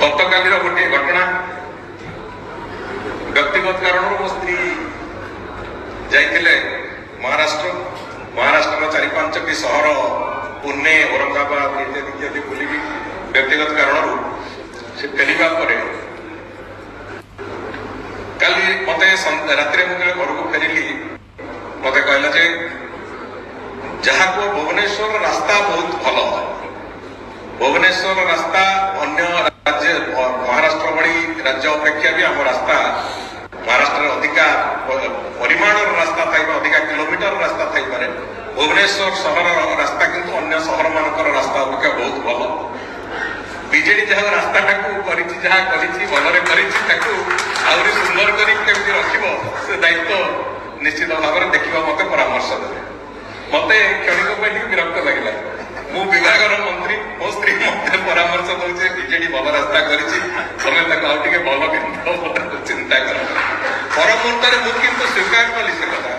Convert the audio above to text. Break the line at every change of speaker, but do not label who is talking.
ଗତକାଲିର ଗୋଟିଏ ଘଟଣା, ବ୍ୟକ୍ତିଗତ କାରଣରୁ ମୋ ସ୍ତ୍ରୀ ଯାଇଥିଲେ ମହାରାଷ୍ଟ୍ର। ମହାରାଷ୍ଟ୍ରର 4-5ଟି ସହର, ପୁନେ, ଔରଙ୍ଗାବାଦ ଇତ୍ୟାଦି ଇତ୍ୟାଦି ବୁଲିକି ବ୍ୟକ୍ତିଗତ କାରଣରୁ ସେ ଫେରିବା ପରେ କାଲି ମତେ ରାତିରେ ମୁଁ ଯେତେବେଳେ ଘରକୁ ଫେରିଲି, ମତେ କହିଲା ଯେ ଯାହାକୁ ଭୁବନେଶ୍ୱର ରାସ୍ତା ବହୁତ ଭଲ। ଭୁବନେଶ୍ୱର ରାସ୍ତା ଅନ୍ୟ ରାଜ୍ୟ, ମହାରାଷ୍ଟ୍ର ଭଳି ରାଜ୍ୟ ଅପେକ୍ଷା ବି ଆମ ରାସ୍ତା, ମହାରାଷ୍ଟ୍ରରେ ଅଧିକା ପରିମାଣର ରାସ୍ତା ଥାଇପାରେ, ଅଧିକା କିଲୋମିଟର ରାସ୍ତା ଥାଇପାରେ, ଭୁବନେଶ୍ୱର ସହରର ରାସ୍ତା କିନ୍ତୁ ଅନ୍ୟ ସହରମାନଙ୍କର ରାସ୍ତା ଅପେକ୍ଷା ବହୁତ ଭଲ। ବିଜେଡି ଯାହା ରାସ୍ତାଟାକୁ କରିଛି, ଯାହା କରିଛି ଭଲରେ କରିଛି, ତାକୁ ଆହୁରି ସୁନ୍ଦର କରି କେମିତି ରଖିବ ସେ ଦାୟିତ୍ୱ ନିଶ୍ଚିତ ଭାବରେ ଦେଖିବା, ମତେ ପରାମର୍ଶ ଦେଲେ। ମତେ କ୍ଷଣିକ ପାଇଁ ଟିକେ ବିରକ୍ତ ଲାଗିଲା। ମୁଁ ବିଭାଗର ମନ୍ତ୍ରୀ, ମୋ ସ୍ତ୍ରୀ ମତେ ପରାମର୍ଶ ଦଉଛି, ବିଜେଡି ଭଲ ରାସ୍ତା କରିଛି, ତମେ ତାକୁ ଆଉ ଟିକେ ଭଲ କେମିତି ହବ ତାକୁ ଚିନ୍ତା କର। ପର ମୁହୂର୍ତ୍ତରେ ମୁଁ କିନ୍ତୁ ସ୍ୱୀକାର କଲି ସେ କଥା।